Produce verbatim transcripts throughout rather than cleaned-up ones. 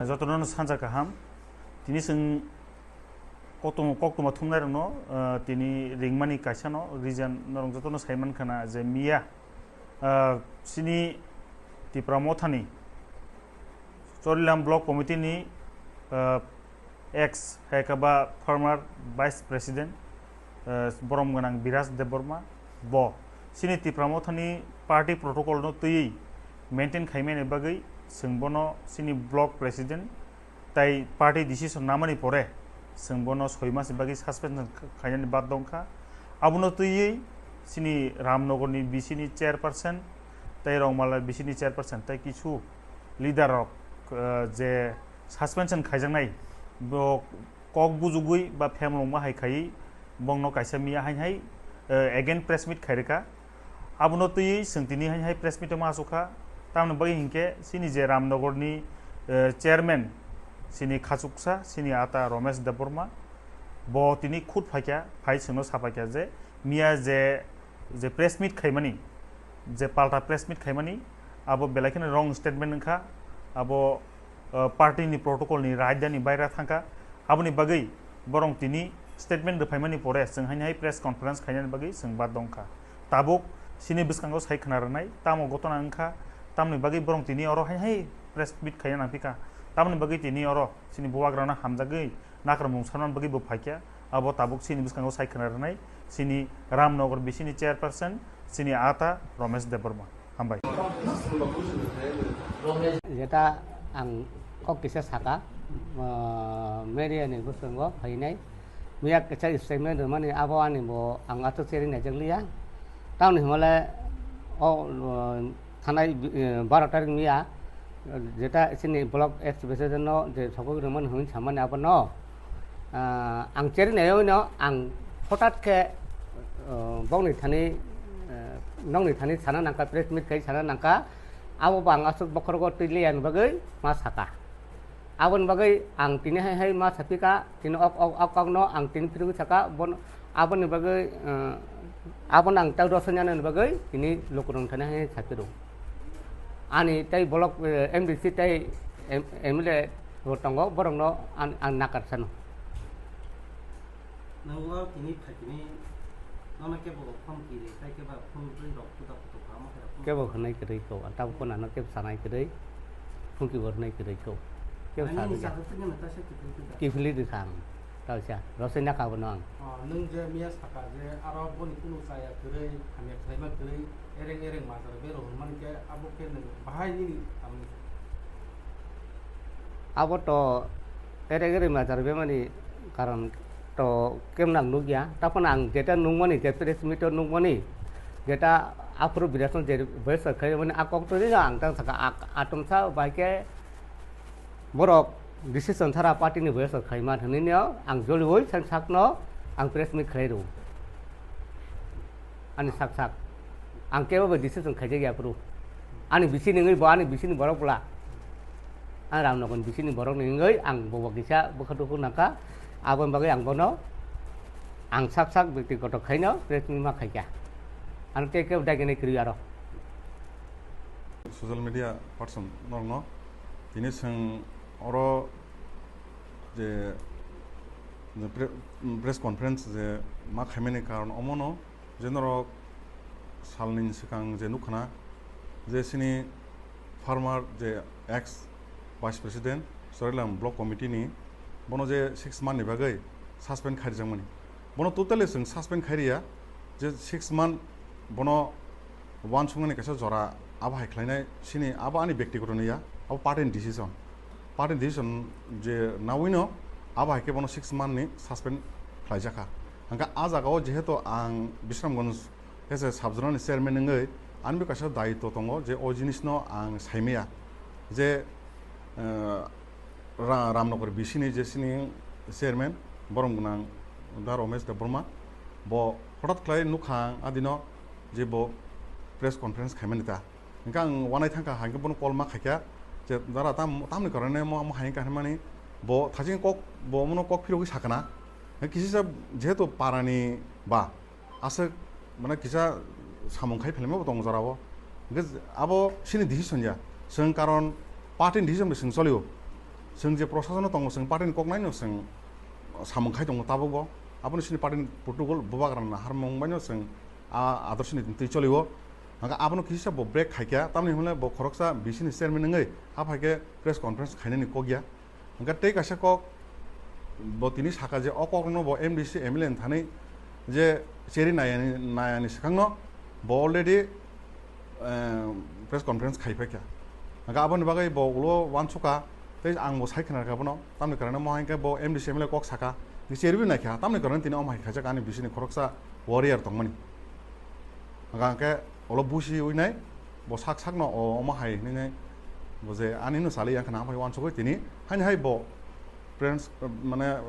Jotono sanja kaham. Tini chwng koktwma, koktwma thumnairokno, ah, tini ringmani kaisano reason norok jotono saimankha na je miya, ah, chini Tipra Mothani Chorilam Block Committee ni, ah, ex hai khe ba former Vice President, ah, borom gwnang Biraj Debbarma bo chini Tipra Mothani party protocol no twiwi maintain khaimani bagwi chwng bono chini block president tai party decision namani pore chwng bono soi mas ni bagwi suspension kh-, khainani bad dongkha. Abono twiwi chini Ramnagar ni B C ni chairperson tai Rongmala B C ni chairperson tai kisu leader rok, eh, je suspension khaijaknai bo kok bujugwi ba phemlongma hai khaiwi bongno kaisa miya hain hai, eh, again press meet khairikha. Abono twiwi chwng tini hain hai press meet o ma achukha. Tamoni bagwi hinkhe chini je Ramnagar ni, eh, chairman chini khachuksa chini ata Romesh Debbarma bo tini khud phaikha, phai chwngno saphaikha je miya je, je press meet khaimani, je palta press meet khaimani, abo belai kheno wrong statement wngkha, abo, uh, party ni protocol ni raida ni baira thangkha, aboni bagwi borong tini statement rwphaimani pore chwng haini hai press conference khainani bagwi chwng bad dongkha. Tabuk chini bwskango sai khna rwnai, tamo gotona wngkha, tamoni bagwi borong tini oro hai hai press meet khaina nangphikha, tamoni bagwi tini oro chini bubagrano hamjagwi nakarmung sanmani bagwi bo phaikha, abo tabuk chini bwskango sai khna rwnai chini Ramnagar B C ni chairperson chini ata Romesh Debbarma. Hambai. Jeta ang kok kisa saka, ah, media ni bwskango phainai, miya kisa statement rwmani abo ani bo ang ato cheri naijakliya. Tamoni hwnmale o, ah, thanai, eh, baro tarik miya, jeta chini block ex president no je sokoi rwmani hwnwi samani abono, ah, ang cheri naiyawino ang hotat khe, ah, bokni thani, eh, nokni thani sana nangkha, press meet khai sana nangkha, abo bo ang aswk bokhorogo twi liya ni bagwi ma saka. Aboni bagwi ang tini hai hai ma sapikha, tini ok, ok, ok, okno ang tini phirogwi saka, bon-, aboni bagwi, eh, abono ang tei rosonyanani bagwi tini lukurokni thani hai sapiro. Ani tei block, eh, M D C tei M-, M L A bo tongo, borokno ang, ang nakar sano. Nang o tini phaikini nono kebo phone kiri, tei kebo phone rwi rok puta putu kha, omo khe rok phone. Kebo hwnai kwrwi kho, ang tabuk phone ano kebo sanai kwrwi, phone kibo hwnai kwrwi kho. Kebo sa rwya. Nini sa rwphani no taisa kiphilwi rwkha. Kiphilwi rwkha ang, taisa, rosai nakha bono ang. Oh, nwng je miya saka je aro boni kunu chaya kwrwi, hamya khlaima kwrwi, ereng ereng majra bero hwnmani khe abo khe nwng bahai nini tamni? Abo to ere ere majra bemani karon to kemnang nukya. Taphano ang jeta nukmani, je press meet o nukmani, jeta aphuru birasno je voice khaimani a kok twi ang tang saka a-, atomsa bai khe borok decision sara party ni voice khaima hinwi no ang joliui sang sakno ang press meet khlai rw. Ani sak sak. Ang kebo bai decision khaijak ya phuru. Ani bisi ni wngwi bo ani bisi ni borok bwla. Ang Ramnagar ni bisi ni borok ni wngwi ang bo bo kisa bwkha dukhu nangkha. Aboni bagwi ang bono ang sak sak byaktigoto khaino press meet ma khaikha. Ang tei kebo dagini kwrwi aro. Social media person norokno tini chwng oro je, je pre-, press conference je ma khaimani karon omono je norok salni swkang je nukkhana je chini former je ex vice president Chorilam block committee ni bono je six month ni bagwi suspend khaijakmani, bono totally chwng suspend khairiya, je six month bono uansuknani kaisa jora abo hai khlainai sini abo ani byaktigoto niya, abo party ni decision. Party ni decision je nawino abo hai khe bono six month ni suspend khlaijakha. Hwnkhe a jagao jehetu ang Bisramganj as a sub zonal ni chairman wngwi ani bo kaisa dayitw tongo je o jinisno ang saimaya je, eh, Ra-, Ramnagar B C ni je sini chairman borom gwnang da Romesh Debbarma bo hotat khlai nukha ang adino je bo press conference khaimani ta. Hingke ang wanai thangkha, hingke bono call ma khaikha, je dara tam, tamni karone mo, mo hai hingka hinmani, bo thajin kok, bo mono kok phirogwi sakana. Hingke kisisa jehetu parani ba, aswk mane kisa samung khai phaima bo tongo jorao. Hingke abo chini decision ya, chwng karon party ni decision bai chwng cholio. Chwng je prosasono tongo, chwng partyni koknaino chwng samung khai tongo tabukbo. Abono chini partyni protocol bubagrani harmung baino chwng a adorsoni twi cholio. Hwnkhe abono kisa bo break khaikha, tamni hwnle bo khoroksa B C ni chairman wngwi aphaikhe press conference khainani kokya. Hwnkhe tei kaisa kok bo tini saka je o kokno bo M D C M L A ni thani je cheri nayani, nayani swkangno bo already, eh, press conference khai phaikha. Hwnkhe aboni bagwi bo ulo uansukha, tei ang bo sai khna rwkha bono, tamni karane mo hai khe bo M D C M L A kok saka, je cheriwi naikha, tamni karane tini omo hai khaijak ani B C ni khoroksa warrior tongmani. Hwnkhe ulo busi winai bo sak sakno o omo hai hinwi bo je ani no sali yang khna, amphai uansugwi tini haini hai bo press, mane,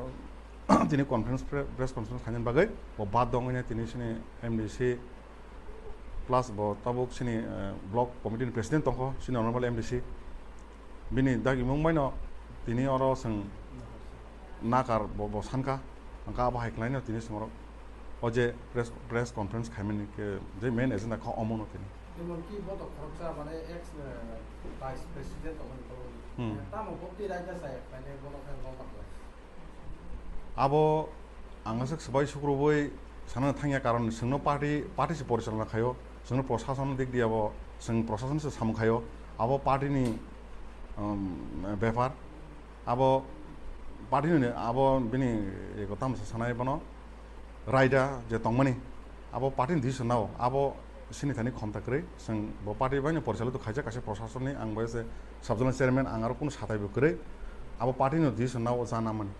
tini conference pre-, press conference khainani bagwi bo bad dong wngya tini sini M D C plus bo tabuk sini, eh, block committee ni president tongkho sini honorable M D C, bini dagimung baino tini oro chwng nakar bo, bo sankha, hwnkhe abo hai khlaino tini chwng oro o je press, press conference khaimani khe je main agenda kha omono tini. Emonki boto khoroksa mane ex, eh, vice president tongmani borokni. Hmm. Tamo bokti raida chaya khlainai bono khe lobar lai. Abo ang aswk swbai sukrubwi sanani thangya, karon chwngno party, party se porichalona khaio, chwngno prosason dik diya bo, chwng prosason se samung khaio, abo party ni, um, bepar, abo party ni, abo bini eko tamo sa sanai bono raida je tongmani, abo party ni decision nao, abo sini thani khomta kwrwi, chwng bo party bai no porichalito khaijak kaisa prosason ni, ang bai se sub zonal chairman, ang aro kunu satai bo kwrwi, abo party ni decision nao jana mani.